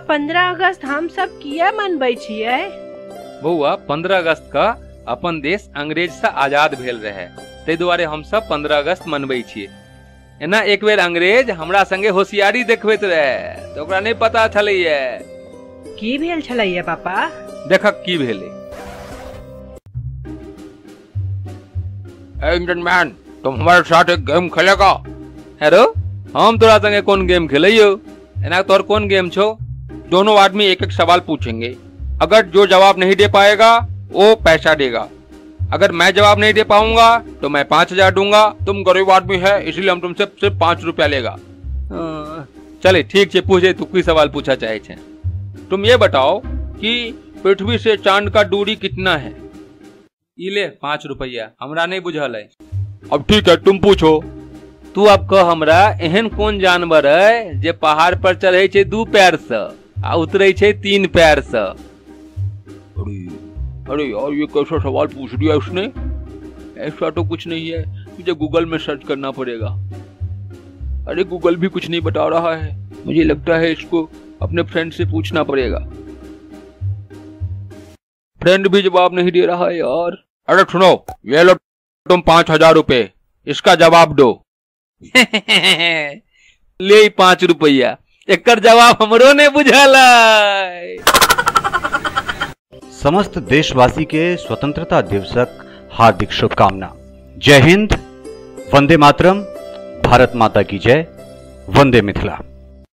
15 अगस्त हम सब किया मनबै छियै? बौआ, 15 अगस्त का अपन देश अंग्रेज से आजाद भेल रहे, ताहि दुआरे हम सब 15 अगस्त मनबै छियै। एना एक बेर अंग्रेज हमरा संगे होशियारी देखबैत रहे तऽ ओकरा नहि पता छलैया। की भेल छलैया पापा? देखक की भेलै। इंजन मैन, तुम हमारे साथ एक गेम खेलेगा? हेलो, हम तोरा संगे कोन गेम खेलैयो? एना तोर कोन गेम छो? दोनों आदमी एक एक सवाल पूछेंगे, अगर जो जवाब नहीं दे पाएगा वो पैसा देगा। अगर मैं जवाब नहीं दे पाऊंगा तो मैं 5000 दूंगा। तुम गरीब आदमी है इसलिए हम तुमसे सिर्फ 5 रुपया लेगा। चले ठीक है, पूछे तू की सवाल पूछा चाहे छे? तुम ये बताओ कि पृथ्वी से चांद का दूरी कितना है? ई ले 5 रुपया, हमरा नहीं बुझल है। अब ठीक है, तुम पूछो। तू अब कह हमरा एहन कोन जानवर है जे पहाड़ पर चढ़े छे 2 पैर से आ उतरे छे 3 पैर से? अरे यार, ये कैसा सवाल पूछ दिया उसने। ऐसा तो कुछ नहीं है, मुझे गूगल में सर्च करना पड़ेगा। अरे गूगल भी कुछ नहीं बता रहा है, मुझे लगता है इसको अपने फ्रेंड से पूछना पड़ेगा। फ्रेंड भी जवाब नहीं दे रहा है यार। अरे सुनो, ये लो तुम 5000 रुपये, इसका जवाब दो। ले 5 रुपया, एकर जवाब हमरो नहीं बुझल है। समस्त देशवासी के स्वतंत्रता दिवसक हार्दिक शुभकामना। जय हिंद, वंदे मातरम, भारत माता की जय, वंदे मिथिला।